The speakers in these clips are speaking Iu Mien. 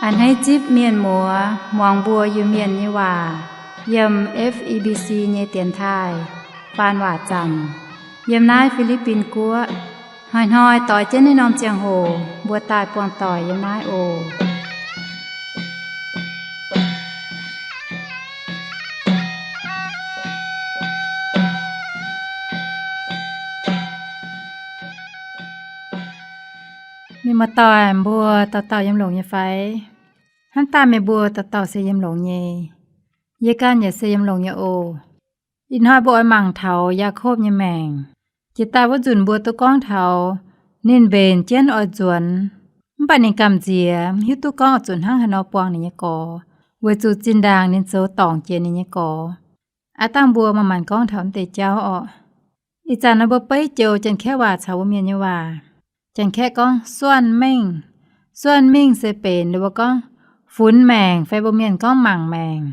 A'hneiv zipv mienh muoz muangx mbuo Iu-Mienh nyei waac yiem F E B C nyei dienx taaih faan waac zanc yiem naaiv Fi^li^bin Guoqv. Hnoi-hnoi doix jienv naaiv norm ziangh hoc mbuo daaih buangh doic yiem naaiv oc. Mienh muoz-doic mbuo dauh dauh yiem longx nyei fai? Hnamv daaih meih mbuo dauh dauh se yiem longx nyei. Yie ganh yaac se yiem longx nyei oc. Ih hnoi mbuo oix mangc taux Yaakopv nyei maengc. Jiex daaih wuov nzunc mbuo duqv gorngv taux ninh mbenc jienv oix nzuonx, mv baac ninh gamh nziex, mv hiuv duqv gorngv oix zuqc hnangv haaix nor buangh ninh nyei gorx, weic zuqc zinh ndaangc ninh zoux dorngc jiex ninh nyei gorx. Aav dangh mbuo maaih maanc gorngv taux mv deix jauv orqc. Ih zanc naaiv mbuo beiv joux Janx-Kaeqv waac caux mbuo Mienh nyei waac. Janx-Kaeqv gorngv suanv mengh. Suanv mengh se benx mbuo gorngv funx maengc fai mbuo Mienh gorngv mangc maengc.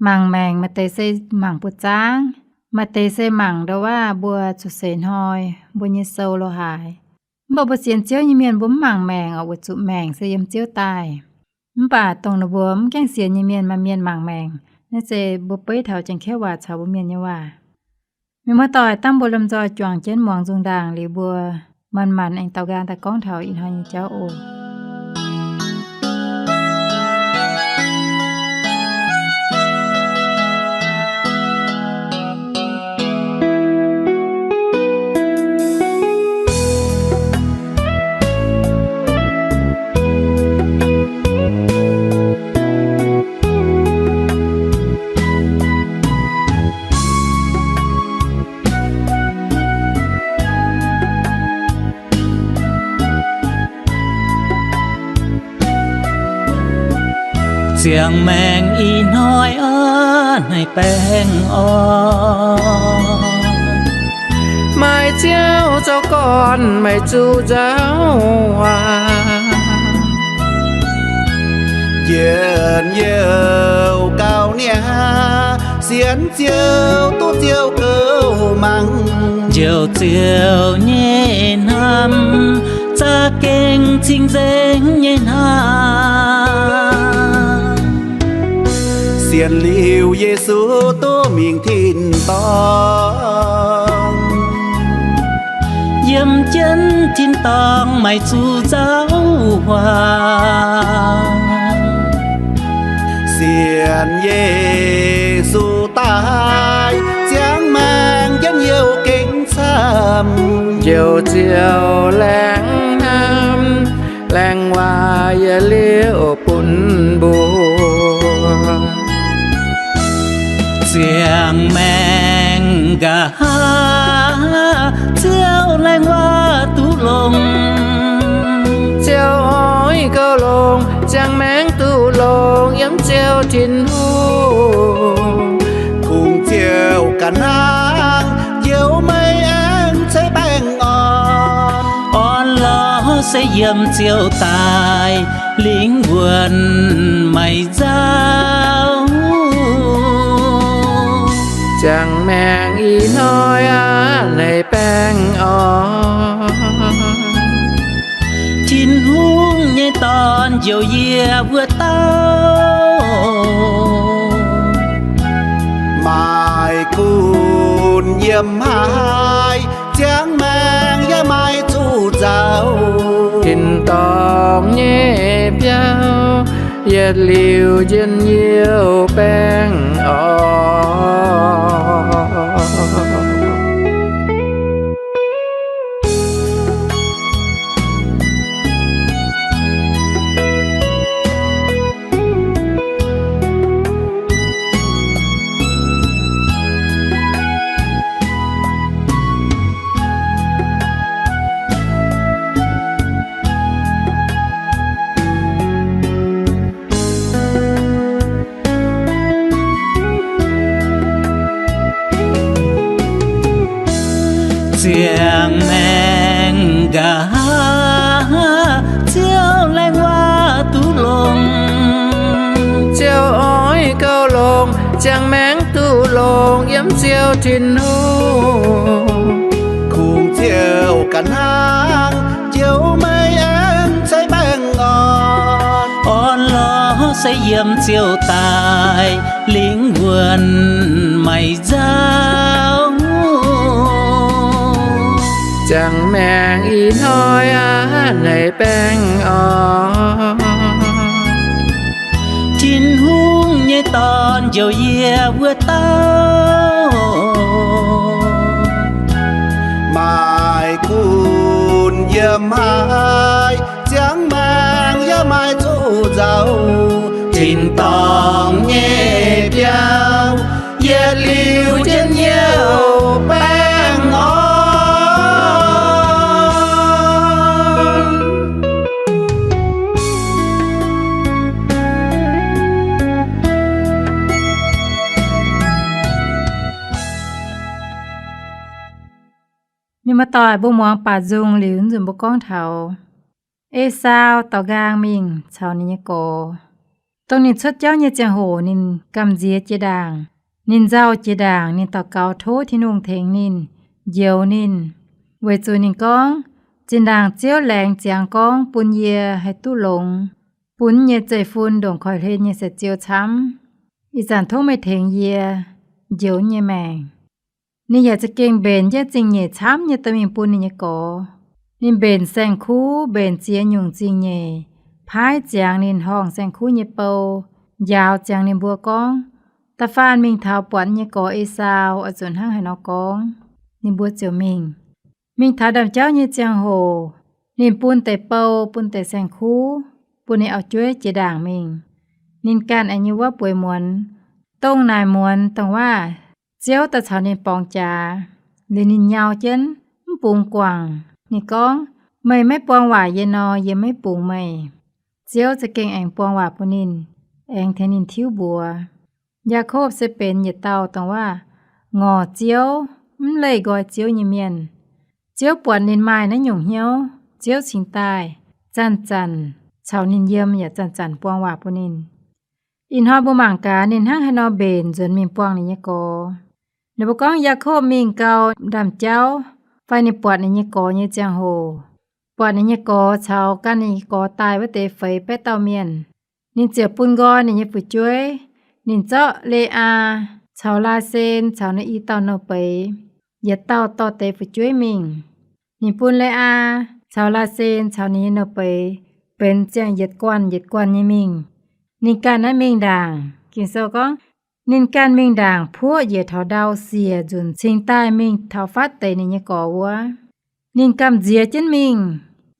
Mangc maengc maaih deix se mangc buoz-zaangv, maaih deix se mangc ndau wuov mbuo cuotv seix hnoi mbuo nyei sou lo haaix. Mv baac mbuo sienx Ziouv nyei mienh mbuo mv mangc maengc orqc, weic zuqc maengc se yiem Ziouv daaih. Mv baac dongh ninh mbuo mv gaengh sienx nyei mienh maaih mienh mangc maengc. Naaiv se mbuo beiv taux Janx-Kaeqv waac caux mbuo Mienh nyei waac. Mienh muoz-doic, dangh mbuo lomh nzoih juangc jienv muangx nzung ndaangc liuz mbuo manc-manc aengx daaux nqaang daaih gorngv taux ih hnoi nyei jauv oc. Ziangh maengc ih hnoi aav hneiv baengh orn, maaih Ziouv zoux gorn, maaih zuqc nzauh waac. Njien-youh gauh niaa, sienx Ziouv duqv Ziouv gouv mangc. Njoux Ziouv nyei hnamv, za'gengh cing-nzengc nyei hnamv. Sienx liuz Yesu duqv mingh tin-dorngh, yiem jienv tin-dorngh maaih zuqc nzauh waac. Sienx Yesu daaih, ziangh maengc njien-youh gengh camv. Njoux Ziouv laengz hnamv, laengz waac yietc liuz bun mbuo. Ziangh maengc nqa'haav, Ziouv laengz waac duqv longx. Ziouv oix gouv longx, ziangh maengc duqv longx yiem Ziouv Tin-Hungh. Kungx Ziouv ganh hnangv, njoux meih aengx ceix baengh orn. Orn-lorqc se yiem Ziouv daaih, lingh wuonh maaih nzauh. Ziangh maengc ih hnoi aav hneiv baengh orn, Tin-Hungh nyei Dorn njoux yie wuov dauh. Maaih gunv yiem haaix, ziangh maengc yaac maaih zuqc nzauh. Tin-dorngh nyei biauv yietc liuz njien-youh baengh orn. Ziangh maengc nqa'haav, Ziouv laengz waac duqv longx. Ziouv oix gauh longx, ziangh maengc duqv longx yiem Ziouv Tin-Hungh. Kungx Ziouv ganh hnangv, njoux meih aengx ceix baengh orn. Orn-lorqc Se yiem ziouc daaih lingh wuonh maiv nzauh. Ziangh maengc ih hnoi aqv, naaiv baengh orn, Tin-Hungh nyei Dorn njoux yie wuov dauh, maaih gunv yiem haaix, ziangh maengc yaac maaih zuqc nzauh. Tin-dorngh nyei biauv yietc liuz jienv nyei baengh orn. Mienh muoz-doic, mbuo muangx baac nzung liuz nzunc mbuo gorngv taux Esaau dorh nqaang mingh caux ninh nyei gorx. Dongh ninh cuotv jauv nyei ziangh hoc ninh gamh nziex jiex ndaangc. Ninh nzauh jiex ndaangc, ninh daux gaux tov Tin-Hungh tengx ninh, njoux ninh, weic zuqc ninh gorngv, zinh ndaangc Ziouv laengz ziangx gorngv bun yie haih duqv longx, bun nyei zeiv-fun ndongc koiv-hlen nyei se ziouc camv. Ih zanc tov meih tengx yie njoux nyei maengc. Ninh yaac za'gengh mbenc jienv zingh nyeic camv nyei dorh mingh bun ninh nyei gorx. Ninh mbenc saeng-kuv, mbenc ziex nyungc zingh nyeic, paaiv ziangx ninh horngh saeng-kuv nyei bou, njaaux ziangx ninh mbuo gorngv, da'faanh mingh taux buatc nyei gorx Esaau oix zuqc hnangv haaix nor gorngv. Ninh mbuo ziouc mingh. Mingh taux ndaamv-jauv nyei ziangh hoc, ninh bun deix bou, bun deix saeng-kuv, bun ninh auv-jueiv jiex ndaangc mingh. Ninh ganh aengx nyei wuov bueix muonz, dongh naaic muonz dongh waac Ziouv daaih caux ninh borngz jaax, liuz ninh nyau jienv mv bungx guangc. Ninh gorngv, meih maiv buang waac yie nor, yie maiv bungx meih. Ziouv za'gengh aengx buang waac bun ninh, aengx tengx ninh tiuv mbuox. Yaakopv se benx yietc dauh dongh waac ngorc Ziouv, mv leih nqoi Ziouv nyei mienh. Ziouv buatc ninh maaih naaiv nyungc hnyouv, Ziouv cingx daaih zanc-zanc caux ninh yiem yaac zanc-zanc buang waac bun ninh. Ih hnoi mbuo mangc gaax ninh hnangv haaix nor mbenc nzuonx mingh buangh ninh nyei gorx. Ninh mbuo gorngv Yaakopv mingh gau ndaamv-jauv fai ninh buatc ninh nyei gorx nyei ziangh hoc, buatc ninh nyei gorx caux gan ninh nyei gorx daaih wuov deix feix baeqv dauh mienh, ninh ziouc bun nqoi ninh nyei fu'jueiv. Ninh zorqv Le^aa caux Laasen caux ninh i dauh nouh beiz, yietc dauh dorh deix fu'jueiv mingh. Ninh bun Le^aa caux Laasen caux ninh nyei nouh beiz benx ziangh yietc guanh yietc guanh nyei mingh. Ninh ganh naaiv mingh ndaangc, Ging-Sou gorngv, ninh ganh mingh ndaangc puoqv njiec taux ndau siec nzunc cingx daaih mingh taux fatv deix ninh nyei gorx wuov. Ninh gamh nziex jienv mingh,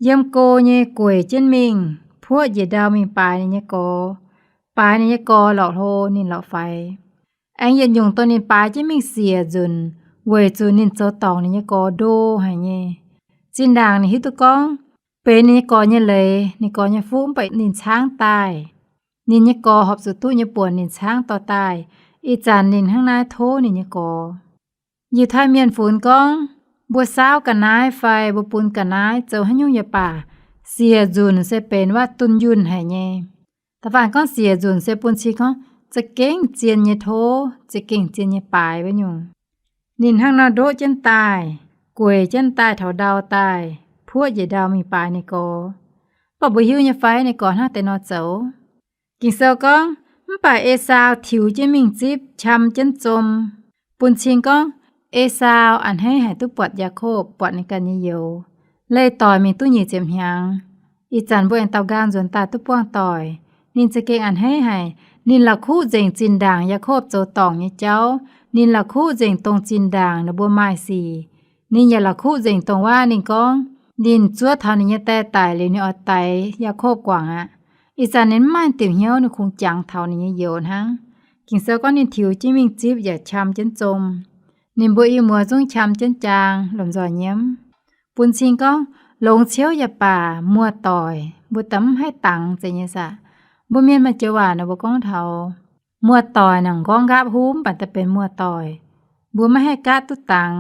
yiem go nyei gueic jienv mingh, puoqv njiec ndau mingh baaix ninh nyei gorx, baaix ninh nyei gorx lorqc hlo ninh lorqc faix. Aengx yietc nyungc dongh ninh baaix jienv mingh siec nzunc, weic zuqc ninh zoux dorngc ninh nyei gorx ndo haic nyei. Zinh ndaangc ninh hiuv duqv gorngv, benx ninh nyei gorx nyei leiz, ninh gorx nyei fuqv mv baac ninh caangv daaih. Ninh nyei gorx horpc zuqc duqv nyei buonc ninh caangv dorh daaih. Ih zanc ninh hnangv naaiv tov ninh nyei gorx. Yiutai mienh funx gorngv, mbuo saauv ga'naaiv fai mbuo bun ga'naaiv zoux haaix nyungc yaac baac, siec nzunc se benx waac dunh yunh haic nyei. Da'faanh gorngv siec nzunc se bun cing gorngv za'gengh zien nyei tov, za'gengh zien nyei baaix wuov nyungc. Ninh hnangv nor ndoqv jienv daaih, gueic jienv daaih taux ndau daaih, puoqv njiec ndau mingh baaix ninh gorx. Mv baac mbuo hiuv nyei fai ninh gorx hnangv deix nor zoux? Ging-Sou gorngv, mv baac Esaau tiux jienv mingh zipv, qam jienv zom, bun cing gorngv Esaau a'hneiv haic duqv buatc Yaakopv, buatc ninh ganh nyei youz, leih doic mingh duqv nyic ziepc hnyangx. Ih zanc mbuo aengx daaux nqaang nzuonx daaih duqv buangh doic. Ninh za'gengh a'hneiv haic. Ninh la'kuqv nzengc zinh ndaangc Yaakopv zoux dorngc nyei jauv. Ninh la'kuqv nzengc dongh zinh ndaangc ninh mbuo maaih sic. Ninh yaac la'kuqv nzengc dongh waac ninh gorngv, ninh zuov taux ninh nyei die daic liuz ninh oix daix Yaakopv guangc aqv. Ih zanc ninh mv maaih diuc hnyouv, ninh kungx jangx taux ninh nyei youz hnangv. Ging-Sou gorngv ninh tiux jienv mingh zipv yaac qam jienv zom. Ninh mbuo i muoz zungv qam jienv jaang lomh nzoih nyiemv. Bun cing gorngv, longx ciouv yaac baac muoz-doic, mbuo daaih mv haih dangx zeiz nyei saah. Mbuo mienh maaih joux waac nor mbuo gorngv taux, muoz-doic naaic m'nqorngv nqaapv huv mv baac daaih benx muoz-doic. Mbuo maiv haih gaatv duqv dangx.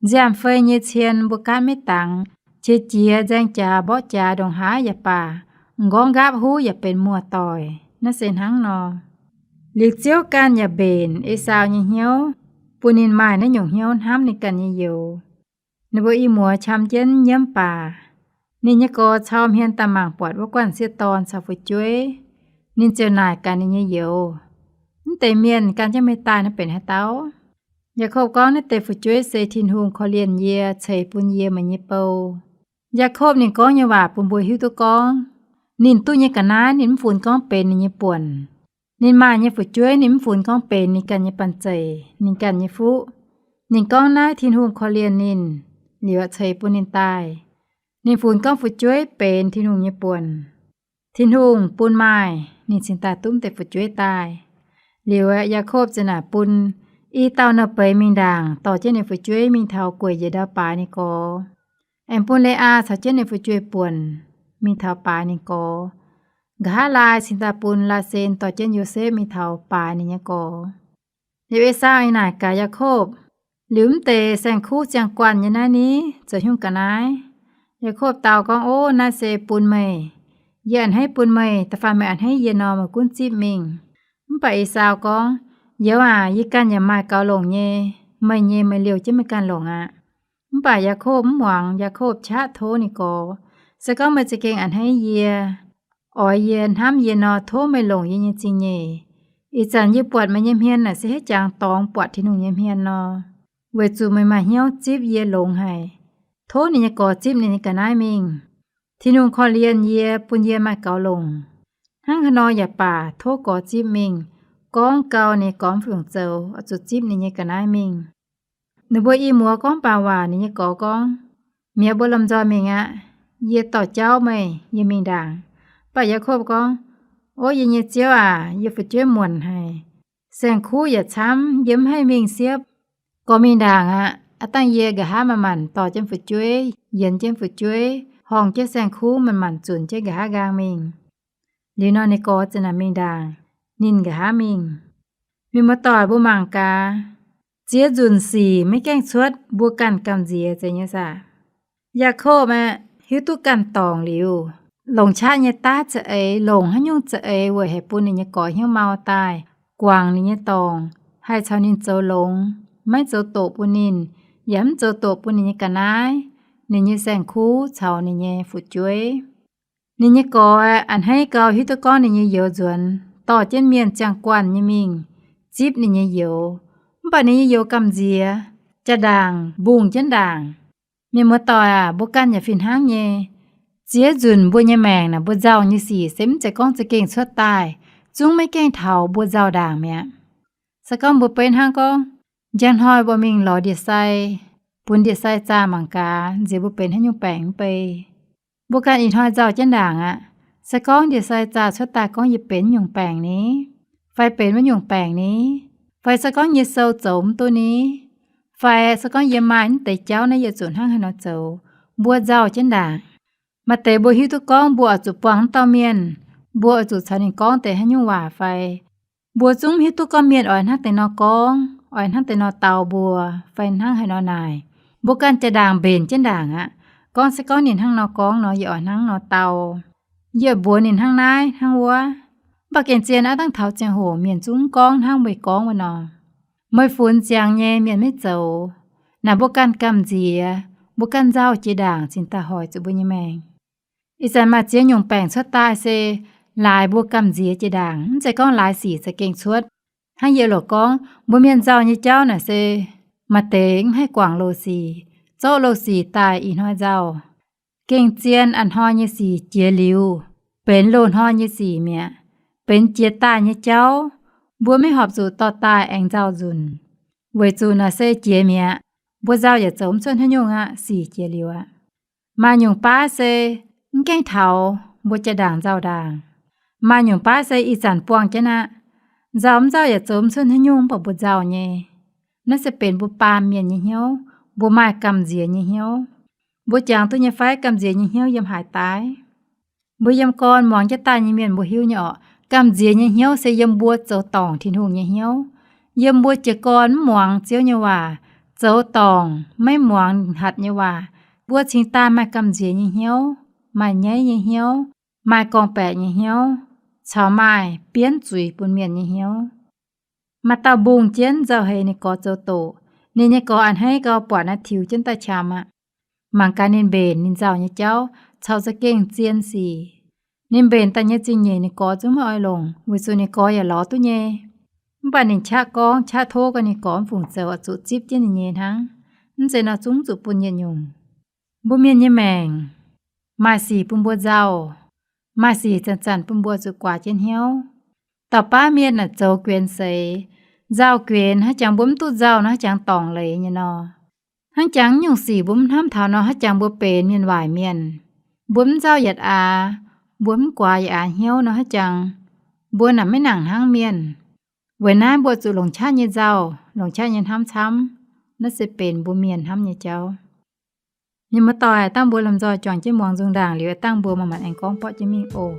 Nziaamv-fei nyei cien mbuo gaatv maiv dangx. Qiex jiez nzaeng jaax mborqv jaax ndongc haaix yaac baac, m'nqorngv nqaapv huv yaac benx muoz-doic. Naaiv se hnangv nor. Liuz Ziouv ganh yaac mbenc Esaau nyei hnyouv, bun ninh maaih naaiv nyungc hnyouv hnamv ninh ganh nyei youz. Ninh mbuo i muoz qam jienv nyiemv baac, ninh nyei gorx cau hmien daaih mangc buatc wuov guanh sieqv dorn caux fu'jueiv. Ninh ziouc naaic gaax ninh nyei youz, Mv deix mienh gan jienv meih daaih naaiv benx haaix dauh? Yaakopv gorngv, Naaiv deix fu'jueiv se Tin-Hungh korv-lienh yie ceix bun yie meih nyei bou. Yaakopv ninh gorngv nyei waac bun mbuo hiuv duqv gorngv, ninh duqv nyei ga'naaiv ninh mv funx gorngv benx ninh nyei buonc. Ninh maaih nyei fu'jueiv ninh mv funx gorngv benx ninh ganh nyei banh zeic, ninh ganh nyei fuqv. Ninh gorngv naaiv Tin-Hungh korv-lienh ninh, liuz ceix bun ninh daaih. Ninh funx gorngv fu'jueiv benx Tin-Hungh nyei buonc. Tin-Hungh bun maaih, ninh cingx daaih duqv deix fu'jueiv daaih. Liuz aeqv, Yaakopv ziouc naaic bun i dauh nouh beiz mingh ndaangc dorh jienv ninh fu'jueiv mingh taux gueic njiec ndau baaix ninh gorx. Aengx bun Le^aa caux jienv ninh fu'jueiv buonc mingh taux baaix ninh gorx. Nqa'haav laai cingx daaih bun Laa^sen dorh jienv Yosepv mingh taux baaix ninh nyei gorx. Liuz Esaau aengx naaic gaax Yaakopv, Liuz mv deix saeng-kuv ziangh guanh nyei naaiv ni, zoux haaix nyungc ga'naaiv? Yaakopv dau gorngv, Ov, naaiv se bun meih. Yie a'hneiv bun meih, da'faanh meih a'hneiv yie nor, meih gunv zipv mingh. Mv baac Esaau gorngv, Youz aac, yie ganh yaac maaih gaux longc nyei. Meih nyei meih liouh jienv meih ganh longc aqv. Mv baac Yaakopv mv muangx. Yaakopv qaqv tov ninh gorx, Se gorngv meih za'gengh a'hneiv yie, oix yie hnamv yie nor, tov meih longc yie nyei zingh nyeic. Ih zanc yie buatc meih nyei hmien naaic se haaix jangx dorngx buatc Tin-Hungh nyei hmien nor, weic zuqc meih maaih hnyouv zipv yie longx haic. Tov ninh nyei gorx zipv ninh nyei ga'naaiv mingh. Tin-Hungh korv-lienh yie, bun yie maaih gaux longc. Hnangv haaix nor yaac baac, tov gorx zipv mingh. Gorngv gau ninh nyei gorx mv fungc zoux, oix zuqc zipv ninh nyei ga'naaiv mingh. Ninh mbuo i muoz gorngv baaux waac, ninh nyei gorx gorngv, Mi'aqv, mbuo lomh nzoih mingh aqv. Yie dorh jauv meih, yie mingh ndaangc. Mv baac Yaakopv gorngv, Ov, yie nyei ziouv aac, yie fu'jueiv muonc haic. Saeng-kuv yaac camv, yie mv haih mingh siepv. Gorx mingh ndaangc aqv. Aav dangh yie nqa'haav manc-manc dorh jienv fu'jueiv, yienx jienv fu'jueiv, horngh jienv saeng-kuv manc-manc zunc jienv nqa'haav nqaang mingh. Liuz nor ninh gorx ziouc naaic mingh ndaangc, ninh nqa'haav mingh. Mienh muoz-doic, mbuo mangc gaax, ziex nzunc sic maiv gaengh cuotv, mbuo ganh gamh nziex zeiz nyei saah? Yaakopv aeqv, hiuv duqv ganh dorngc liuz, longc qaqv nyei daav za'eix, longc haaix nyungc za'eix weic haih bun ninh nyei gorx hnyouv mau daaih, guangc ninh nyei dorngc, haih caux ninh zoux longx, maiv zoux doqc bun ninh, yaac mv zoux doqc bun ninh nyei ga'naaiv, ninh nyei saeng-kuv caux ninh nyei fu'jueiv. Ninh nyei gorx aeqv, a'hneiv gau hiuv duqv gorngv ninh nyei youz nzuonx, dorh jienv mienh ziangh guanh nyei mingh zipv ninh nyei youz. Mv baac ninh nyei youz gamh nziex, jaa-ndaangc mbungh jienv ndaangc. Mienh muoz-doic aac, mbuo ganh yaac fih hnangv nyei. Ziex nzunc mbuo nyei maengc naaic, mbuo nzauh nyei sic se mv zeiz gorngv za'gengh cuotv daaih, zungv maiv gaengh taux mbuo nzauh ndaangc mi'aqv. Se gorngv mbuo beiv hnangv gorngv, njang hnoi mbuo mingh lorz ndie-sai, bun ndie-sai zaah mangc gaax nziex mbuo benx haaix nyungc baengc mv bei. Mbuo ganh ih hnoi nzauh jienv ndaangc aqv. Se gorngv ndie-sai zaah cuotv daaih gorngv yie benx nyungc baengc ni, fai benx wuov nyungc baengc ni, fai se gorngv yie sou zoux mv duqv ni, fai se gorngv yie maaih mv deix jauv naaiv yie zuqc hnangv haaix nor zoux, mbuo nzauh jienv ndaangc. Maaih deix mbuo hiuv duqv gorngv mbuo oix zuqc buangh wuov dauh mienh, mbuo oix zuqc caux ninh gorngv deix haaix nyungc waac fai mbuo zungv hiuv duqv gorngv mienh oix hnangv deix nor gorngv, oix hnangv deix nor dau mbuo, fai hnangv haaix nor naaic. Mbuo ganh jaa-ndaangc mbenc jienv ndaangc aqv. Gorngv se gorngv ninh hnangv nor gorngv nor, yie oix hnangv nor dau. Yie mbuox ninh hnangv naaiv hnangv wuov. Mv baac gengh zien aqv, dangh taux ziangh hoc mienh zungv gorngv hnangv meih gorngv wuov nor. Meih funx ziangx nyei mienh maiv zoux. Naaic mbuo ganh gamh nziex, mbuo ganh nzauh jiex ndaangc cingx daaih hoic zuqc mbuo nyei maengc. Ih zanc maaih ziex nyungc baengc cuotv daaih se laaix mbuo gamh nziex jiex ndaangc, mv zeiz gorngv laaix sic za'gengh cuotv. Hnangv yie loc gorngv, mbuo mienh nzauh nyei jauv naaic se maaih deix mv haih guangc loz-sic, zorqv loz-sic daaih ih hnoi nzauh. Gengh zien a'hnoi nyei sic jiex liuz, benx loz-hnoi nyei sic mi'aqv. Benx jiex daaih nyei jauv, mbuo maiv horpc zuqc dorh daaih aengx nzauh nzunc, weic zuqc naaic se jiex mi'aqv. Mbuo nzauh yaac zoux mv cuotv haaix nyungc aqv, sic jiex liuz aqv. Maaih nyungc baav se mv gaengh taux, mbuo jaa-ndaangc nzauh ndaangc. Maaih nyungc baav se ih zanc buangh jienv aqv. Nzauh mv nzauh yaac zoux mv cuotv haaix nyungc, mv baac mbuo nzauh nyei. Naaiv se benx mbuo baamh mienh nyei hnyouv, mbuo maaih gamh nziex nyei hnyouv. Mbuo jangx duqv nyei fai gamh nziex nyei hnyouv yiem haaix daaih? Mbuo yiem gorn muangx jienv daaih nyei mienh mbuo hiuv nyei orqc, gamh nziex nyei hnyouv se yiem mbuo zoux dorngc Tin-Hungh nyei hnyouv. Yiem mbuo jiez gorn mv muangx Ziouv nyei waac, zoux dorngc maiv muangx hatc nyei waac, mbuo cingx daaih maaih gamh nziex nyei hnyouv, maaih nyaiv nyei hnyouv, maaih gorngv-baeqc nyei hnyouv, caux maaih bienv zuiz bun mienh nyei hnyouv. Maaih dauh mbungh jienv nzauh heix ninh gorx zoux doqc. Ninh nyei gorx a'hneiv gau buatc naaiv tiux jienv daaih qam aqv. Mangc gaax ninh mbenc ninh nzauh nyei jauv caux za'gengh zien sic. Ninh mbenc daaih nyei zingh nyeic ninh gorx zungv maiv oix longc, weic zuqc ninh gorx yaac lorz duqv nyei. Mv baac ninh qaqv gorngv qaqv tov gorngv ninh gorx mv fungc zoux, oix zuqc zipv jienv ninh nyei hnangv. Mv zeiz nor zungv zuqc bun yietc nyungc. Mbuo mienh nyei maengc, maaih sic bun mbuo nzauh, maaih sic zanc-zanc bun mbuo zuqc guaax jienv hnyouv. Dauh baav mienh naaic zoux guenx seix, nzauh guenx, hnangv jangx mbuo mv duqv nzauh nor, hnangv jangx dorngc leiz nyei nor. Hnangv jangx nyungc sic mbuo mv hnamv taux nor, hnangv jangx mbuo benx mienh waaic mienh. Mbuo mv nzauh yietc aax, mbuo mv guaax yietc aax hnyouv nor, hnangv jangx mbuo naaic maiv nangc hnangv mienh. Weic naaiv mbuo zuqc longc qaqv nyei nzauh, longc qaqv nyei hnamv camv. Naaiv se benx mbuo mienh hnamv nyei jauv. Mienh muoz-doic, dangh mbuo lomh nzoih juangc jienv muangx nzung ndaangc liuz, dangh mbuo manc-manc aengx gorngv borqv jienv mingh oc.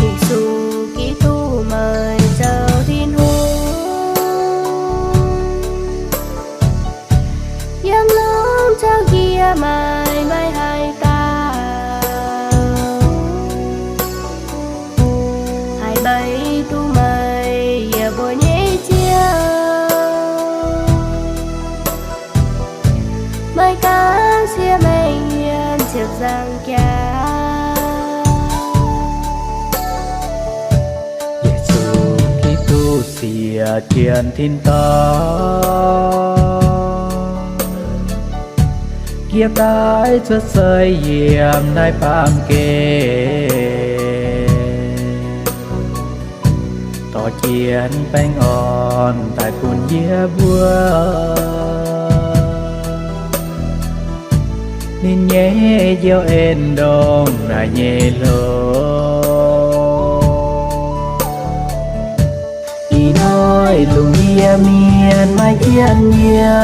Yesu Giduc meih zoux Tin-Hungh, yiem lungh jauv yie maiv maaih haaix dauh haih mbeix duqv meih yiem mbuo nyei ziangh. Meih ganh siev mengh yiem ziepc nzaangc jaax. Yesu Giduc siev jienv tin-dorngh, jiex daaih cuotv seix yiem naaiv baamh gen, dorh jienv baengh orn daaih bun yie mbuo. Ninh nyei njoux en ndongc naaic nyei hlo. Ih hnoi lungh ndiev mienh maiv jienv yie,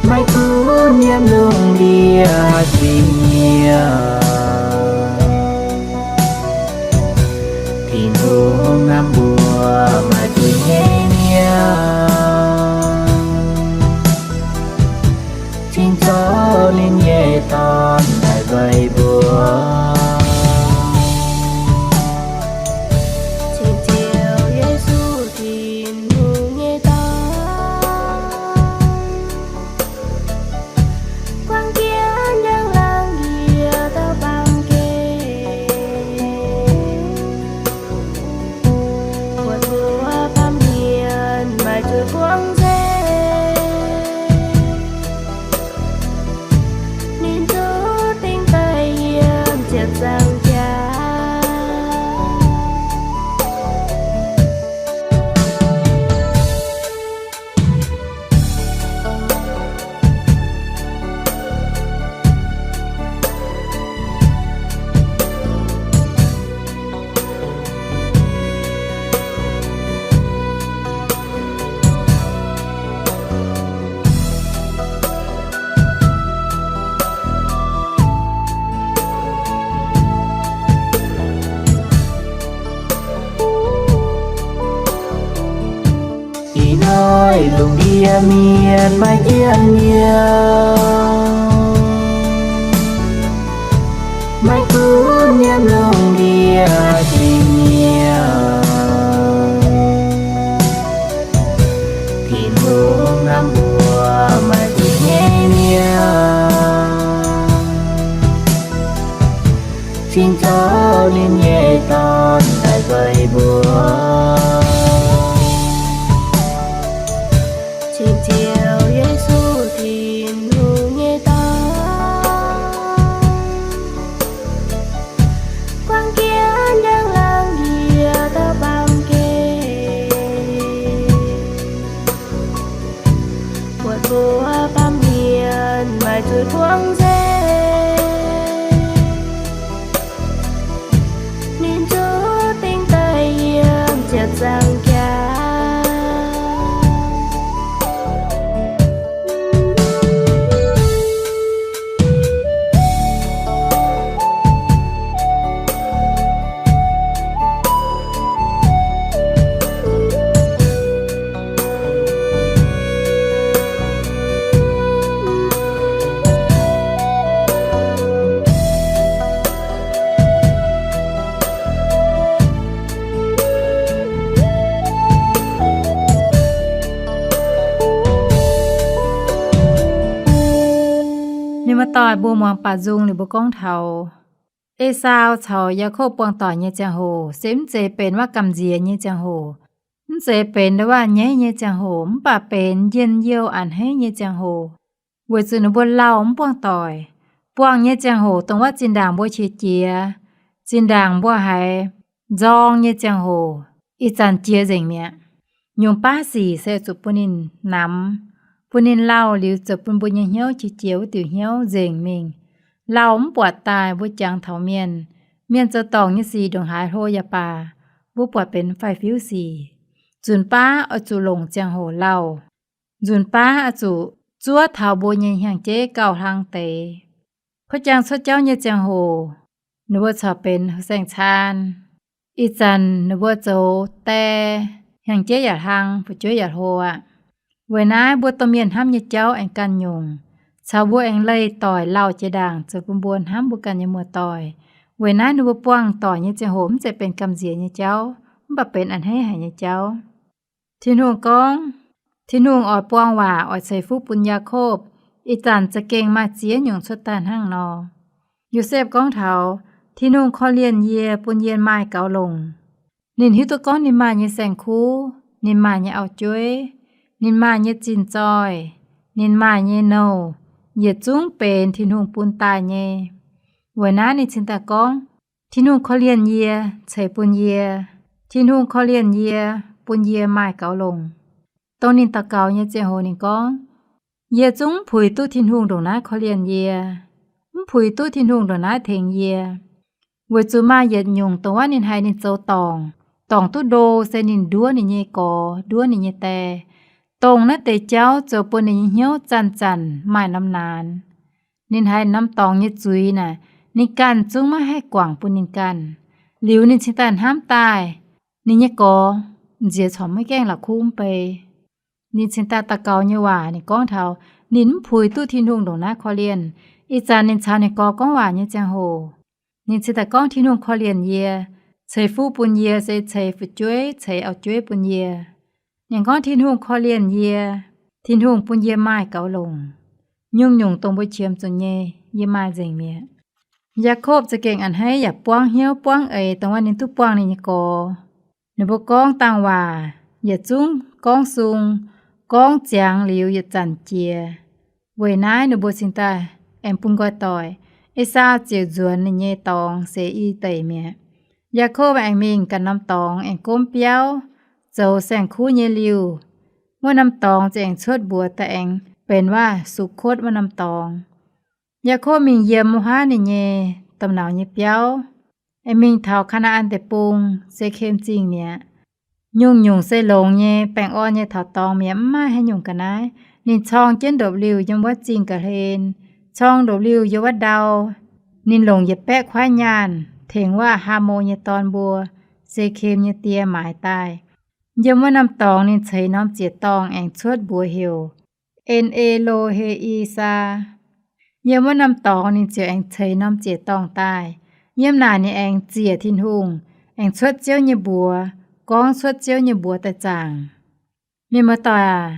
maiv gunv yiem lungh ndiev zingh nyeic, Tin-Hungh hnamv mbuo maaih zuiz nyei mienh, cingx zoux ninh nyei Dorn daaih mbeix mbuo. Cing-Nzioux Yesu, Tin-Hungh nyei Dorn, guangc jienv njang-laangc yie dauh baamh gen, buatc mbuo baamh mienh maaih zuiz buangv nzengc. Ninh zungv dingh daaih yiem ziepc nzaangc jaax. Ih hnoi lungh ndiev mienh maiv jienv yie, maiv gunv yiem lungh ndiev zingh nyeic, Tin-Hungh hnamv mbuo maaih zuiz nyei mienh, cingx zoux ninh nyei Dorn daaih mbeix mbuo. Cing-Nzioux Yesu, Tin-Hungh nyei Dorn, guangc jienv njang-laangc yie dauh baamh gen, buatc mbuo baamh mienh maaih zuiz buangv nzengc. Ninh zungv dingh daaih yiem ziepc nzaangc jaax. doic mbuo muangx baac nzung liuz mbuo gorngv taux Esaau caux Yaakopv buangh doic nyei ziangh hoc se mv zeiz benx wuov gamh nziex nyei ziangh hoc, mv zeiz benx ndau wuov nyeiv nyei ziangh hoc, mv baac benx njien-youh a'hneiv nyei ziangh hoc, weic zuqc ninh mbuo lauh mv buangh doic. Buangh nyei ziangh hoc dongh wuov zinh ndaangc mbuo qiex jiez, zinh ndaangc mbuo haiz nzorng nyei ziangh hoc, ih zanc jiex nzengc mi'aqv. Nyungc baav sic se zuqc bun ninh namx, bun ninh lauh liuz zoux bun mbuo nyei hnyouv qiex jiez wuov diuc hnyouv nzengc mingh. Lauh mv buatc daaih mbuo jangx taux mienh, mienh zoux dorngc nyei sic ndongc haaix hlo yaac baac, mbuo buatc benx faix-fiuv sic. Nzunc baav oix zuqc longc ziangh hoc lauh. Nzunc baav oix zuqc zuov taux mbuo nyei hnyangx-jeiv gauh hlang deix. Kov jang cuotv jauv nyei ziangh hoc, ninh mbuo corc benx saeng caan. Ih zanc ninh mbuo zoux die, hnyangx-jeiv yaac hlang, fu'jueiv yaac hlo aqv. Weic naaiv mbuo domh mienh hnamv nyei jauv aengx ganh nyungc, caux mbuo aengx leih doic lauh jiex ndaangc zoux bun mbuo hnamv mbuo ganh nyei muoz-doic. Weic naaiv ninh mbuo buangh doic nyei ziangh hoc mv zeiz benx gamh nziex nyei jauv, mv baac benx a'hneiv haic nyei jauv. Tin-Hungh gorngv, Tin-Hungh oix buang waac oix ceix fuqv bun Yaakopv, ih zanc za'gengh maaih ziex nyungc cuotv daaih hnangv nor. Yosepv gorngv taux, Tin-Hungh korv-lienh yie, bun yie maaih gaux longc. Ninh hiuv duqv gorngv ninh maaih nyei saeng-kuv, ninh maaih nyei auv-jueiv, ninh maaih nyei zinh zoih, ninh maaih nyei nouh, yietc zungv benx Tin-Hungh bun daaih nyei. Weic naaiv ninh cingx daaih gorngv, Tin-Hungh korv-lienh yie, ceix bun yie. Tin-Hungh korv-lienh yie, bun yie maaih gaux longc. Dongh ninh daux gaux nyei ziangh hoc ninh gorngv, Yie zungv mv puix duqv Tin-Hungh ndongc naaiv korv-lienh yie, mv puix duqv Tin-Hungh ndongc naaiv tengx yie. Weic zuqc maaih yietc nyungc dongh wuov ninh haiz ninh zoux dorngc, dorngc duqv ndo se ninh nduov ninh nyei gorx, nduov ninh nyei die. Dongh naaiv deix jauv zoux bun ninh nyei hnyouv zanc-zanc maaih norm naanx. Ninh haiz norm dorngx nyei zuiz naaic, ninh ganh zungv maiv haih guangc bun ninh ganh. Liuz ninh cingx daaih hnamv daaih, ninh nyei gorx nziex corc maiv gaengh la'kuqv mv bei. Ninh cingx daaih daux gaux nyei waac ninh gorngv taux ninh mv puix duqv Tin-Hungh ndongc naaiv korv-lienh. Ih zanc ninh caux ninh gorx gorngv waac nyei ziangh hoc, ninh cingx daaih gorngv, Tin-Hungh korv-lienh yie, ceix fuqv bun yie se ceix fu'jueiv ceix auv-jueiv bun yie. Ninh gorngv, Tin-Hungh korv-lienh yie, Tin-Hungh bun yie maaih gaux longc. Nyungc-nyungc dongh mbuo qiemx zuqc nyei, yie maaih nzengc mi'aqv. Yaakopv za'gengh a'hneiv yaac buangv hnyouv buangv eix dongh wuov ninh duqv buangh ninh nyei gorx. Ninh mbuo gorngv dangh waac yietc zungv gorngv sung, gorngv ziangx liuz yietc zanc jiex. Weic naaiv ninh mbuo cingx daaih aengx bun nqoi doic. Esaau ziouc nzuonx ninh nyei dorngx seix i deic mi'aqv. Yaakopv aengx mingh ganh norm dorngx aengx gomv biauv, zoux saeng-kuv nyei liuh. Wuov norm dorngx ziouc aengx cuotv mbuox daaih aengx benx waac Sukotv wuov norm dorngx. Yaakopv mingh yiem wuov haav ninh nyei domh nauz nyei biauv, aengx mingh taux Kaa^naa^an Deic-Bung, Sekem Zingh mi'aqv. Nyungc-nyungc se longx nyei, baengh orn nyei taux dorngx mi'aqv, mv maaih haaix nyungc ga'naaiv. Ninh corng jienv ndopv-liuh yiem wuov zingh ga'hlen, corng ndopv-liuh yiem wuov ndau. Ninh longc yietc baeqv kuaaiv nyaanh tengx waac Haamo nyei dorn mbuo, Sekem nyei die, maaiz daaih. Yiem wuov norm dorngx ninh ceix norm ziec-dorngh aengx cuotv mbuox heuc En^e^lo^he^i^saa. Yiem wuov norm dorngx ninh ziouc aengx ceix norm ziec-dorngh daaih. Yiem naaic ninh aengx ziec Tin-Hungh, aengx cuotv Ziouv nyei mbuox, gorngv cuotv Ziouv nyei mbuox daaih zaangc. Mienh muoz-doic aac,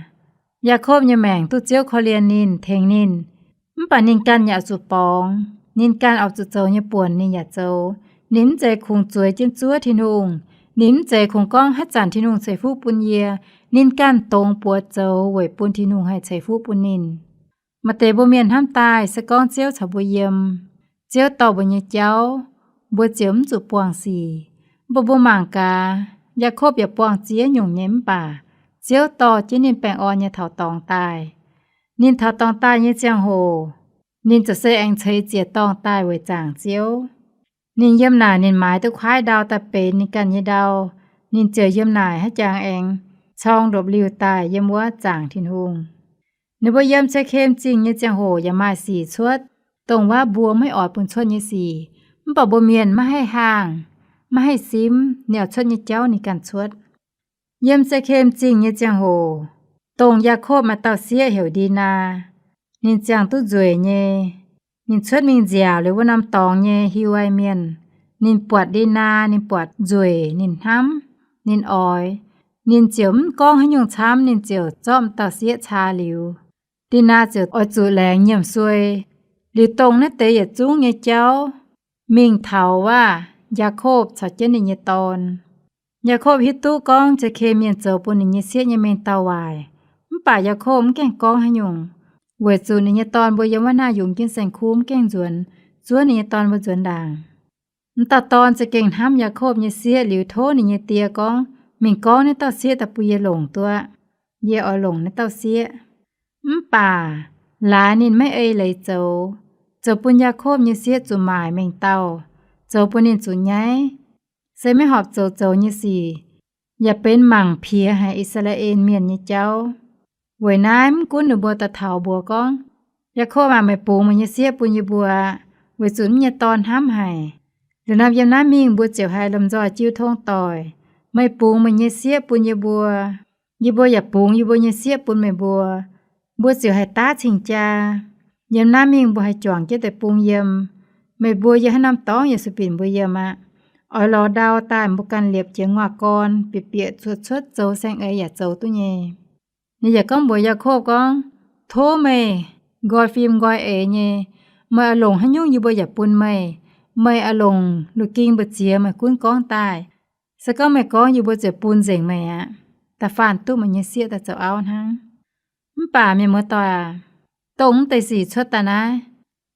Yaakopv nyei maengc duqv Ziouv korv-lienh ninh, tengx ninh, mv baac ninh ganh yaac oix zuqc borngz. Ninh ganh oix zuqc zoux nyei buonc ninh yaac zoux. Ninh mv zeiz kungx zueiz jienv zuov Tin-Hungh. Ninh mv zeiz kungx gorngv haaix zanc Tin-Hungh ceix fuqv bun yie. Ninh ganh dongz buoz zoux weic bun Tin-Hungh haih ceix fuqv bun ninh. Maaih deix mbuo mienh hnamv daaih se gorngv Ziouv caux mbuo yiem, Ziouv dorh mbuo nyei jauv, mbuo ziouc mv zuqc buangh sic. Mv baac mbuo mangc gaax, Yaakopv yaac buangh ziex nyungc nyei mv baac Ziouv dorh jienv ninh baengh orn nyei taux dorngx daaih. Ninh taux dorngx daaih nyei ziangh hoc, ninh ziouc se aengx ceix ziec-dorngh daaih weic zaangc Ziouv. Ninh yiem naaic ninh maaiz duqv kuaaiv ndau daaih benx ninh ganh nyei ndau. Ninh ziouc yiem naaic haaix jangx aengx corng ndopv-liuh daaih yiem wuov zaangc Tin-Hungh. Ninh mbuo yiem Sekem Zingh nyei ziangh hoc yaac maaih sic cuotv, dongh wuov mbuo maiv oix bun cuotv nyei sic. Mv baac mbuo mienh maiv haih haangh, maiv haih simv ninh oix cuotv nyei jauv ninh ganh cuotv. Yiem Sekem Zingh nyei ziangh hoc, dongh Yaakopv maaih dauh sieqv heuc Ndinaa. Ninh ziangh duqv nzueic nyei. Ninh cuotv mingh nziaauc liuz wuov norm dorngx nyei Hiwai Mienh. Ninh buatc Ndinaa, ninh buatc nzueic, ninh hnamv, ninh oix. Ninh ziouc mv gorngv haaix nyungc camv, ninh ziouc zorqv dauh sieqv caa liuz. Ndinaa ziouc oix zuqc laengz nyiemc suei. Liuz dongh naaiv deix yietc zungv nyei jauv mingh taux waac Yaakopv caux jienv ninh nyei dorn. Yaakopv hiuv duqv gorngv Jaakem mienh zoux bun ninh nyei sieqv nyei mengh dauh waaic. Mv baac Yaakopv mv gaengh gorngv haaix nyungc, weic zuqc ninh nyei dorn mbuo yiem wuov naaiv yungz jienv saeng-kuv mv gaengh nzuonx, zuov ninh nyei dorn mbuo nzuonx ndaangc. M'dauh dorn za'gengh hnamv Yaakopv nyei sieqv liuz tov ninh nyei die gorngv, Mingh gorngv naaiv dauh sieqv daaih bun yie longc duqv, yie oix longc naaiv dauh sieqv. Mv baac laaix ninh maiv ei leiz zoux, zoux bun Yaakopv nyei sieqv zuqc maaic mengh dauh, zoux bun ninh zuqc nyaiv, se maiv horpc zoux zoux nyei sic, yaac benx mangc piex haic I^saa^laa^en Mienh nyei jauv. Weic naaiv mv gunv ninh mbuo daaih taux mbuox gorngv, Yaakopv aac, meih bungx meih nyei sieqv bun yie mbuo, weic zuqc yie nyei dorn hnamv haic. Liuz nor yiem naaiv mingh mbuo ziouc haih lomh nzoih jiu tong doic. Meih bungx meih nyei sieqv bun yie mbuo, yie mbuo yaac bungx yie mbuo nyei sieqv bun meih mbuo. Mbuo ziouc haih daav cing-jaa. Yiem naaiv mingh mbuo haih juangc jienv deic-bung yiem. Meih mbuo yiem haaix norm dorngx yaac sueih binc mbuo yiem aqv. Oix lorz ndau daaih mbuo ganh liepc jiez nguaaz-gorn, bieqc bieqc cuotv cuotv zoux saeng-eix yaac zoux duqv nyei. Ninh yaac gorngv mbuox Yaakopv gorngv, Tov meih nqoi fim nqoi eix nyei. Meih oix longc haaix nyungc yie mbuo yaac bun meih. Meih oix longc lu ging mbu'ziex meih gunv gorngv daaih. Se gorngv meih gorngv, yie mbuo ziouc bun nzengc meih aqv. Da'faanh duqv meih nyei sieqv daaih zoux auv hnangv. Mv baac mienh muoz-doic aac, dongh mv deix sic cuotv daaih naaiv,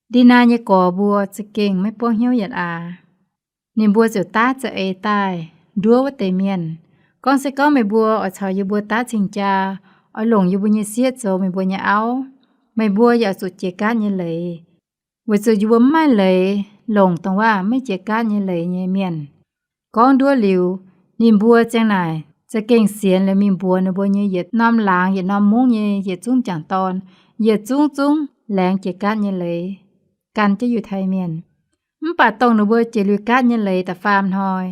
ndin naaiv nyei gorx mbuo za'gengh maiv buangv hnyouv yaac aax. Ninh mbuo ziouc daav za'eix daaih nduov wuov deix mienh, gorngv, Se gorngv meih mbuo oix caux yie mbuo daav cing-jaa, oix longc yie mbuo nyei sieqv zoux meih mbuo nyei auv, meih mbuo yaac oix zuqc jiex gaatv nyei leiz, weic zuqc yie mbuo mv maaih leiz longc dongh waac maiv jiex gaatv nyei leiz nyei mienh. Gorngv nduov liuz, ninh mbuo ziang naaic za'gengh sienx liuz mingh mbuox ninh mbuo nyei yietc norm laangz yietc norm mungv nyei yietc zungv jangc dorn, yietc zungv zungv laengz jiex gaatv nyei leiz, gan jienv Yiutai Mienh. Mv baac dongh ninh mbuo jiex liuz gaatv nyei leiz da'faam hnoi,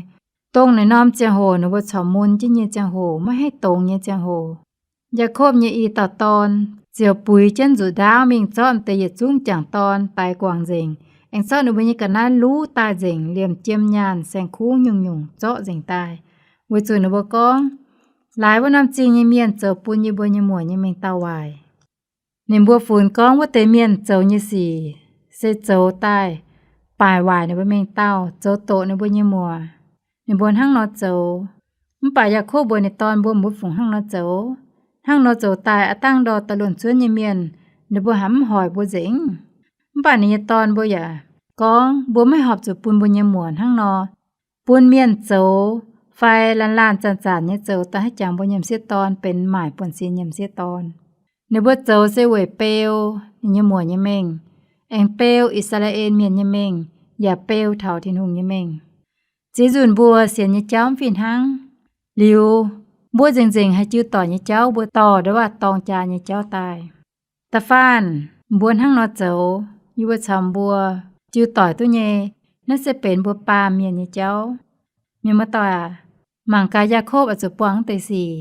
dongh naaiv norm ziangh hoc ninh mbuo corc mun jienv nyei ziangh hoc, maiv haih dongz nyei ziangh hoc, Yaakopv nyei i dauh dorn ziouc buix jienv nzuqc ndaauv mingh zorqv deix yietc zungv jangc dorn daix guangc nzengc, aengx zorqv ninh mbuo nyei ga'naaiv luv daaih nzengc, liemh jiem nyaanh, saeng-kuv, nyungc-nyungc zorqv nzengc daaih, weic zuqc ninh mbuo gorngv, Laaix wuov norm zingh nyei mienh zoux bun yie mbuo nyei muoc nyei mengh dauh waaic. Ninh mbuo funx gorngv wuov deix mienh zoux nyei sic se zoux daaih baaic waaic ninh mbuo mengh dauh, zoux doqc ninh mbuo nyei muoc. Ninh mbuo hnangv nor zoux. Mv baac Yaakopv mbuox ninh dorn mbuo, Mbuo fungc hnangv nor zoux? Hnangv nor zoux daaih, aav dangh ndorh da'luonh cuonv nyei mienh ninh mbuo haih mv hoic mbuo nzengc. Mv baac ninh nyei dorn mbuo yaac gorngv, Mbuo maiv horpc zuqc bun mbuo nyei muoc hnangv nor. Bun mienh zoux fai laanh laanh zanc-zanc nyei zoux daaih haiv jangx mbuo nyei m'sieqv dorn benx maaic buonv-sin nyei m'sieqv dorn. Ninh mbuo zoux se weic beu ninh nyei muoc nyei mengh, aengx beu I^saa^laa^en Mienh nyei mengh, yaac beu taux Tin-Hungh nyei mengh. Ziex nzunc mbuo sienx nyei jauv mv fih hnangv. Liuz, mbuo nzengc-nzengc haih jiu doic nyei jauv mbuo dorh ndau waac dorng jaa nyei jauv daaih. Da'faanh mbuo hnangv nor zoux, yie mbuo caux mbuo jiu doic duqv nyei. Naaiv se benx mbuo baamh mienh nyei jauv. Mienh muoz-doic aac, mangc gaax Yaakopv oix zuqc buangh naaiv deix sic,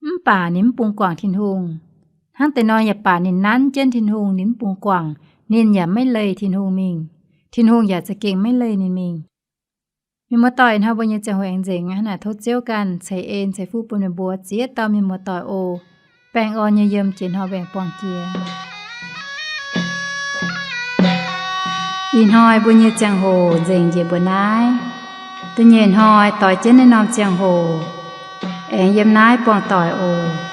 mv baac ninh mv bungx guangc Tin-Hungh. Hnangv deix nor yaac baac ninh nanv jienv Tin-Hungh, ninh mv bungx guangc, ninh yaac maiv leih Tin-Hungh mingh. Tin-Hungh yaac za'gengh maiv leih ninh mingh. Mienh muoz-doic, ih hnoi mbuo nyei ziangh hoc aengx nzengc aqv. Naaic tov Ziouv ganh ceix en ceix fuqv bun meih mbuo ziex dauh mienh muoz-doic oc. Baengh orn nyei yiem jiex hnoi mbuo aengx buangh jiex. Ih hnoi mbuo nyei ziangh hoc nzengc njiec mbuo naaiv. Da'nyeic hnoi doix jienv naaiv norm ziangh hoc aengx yiem naaiv buangh doic oc.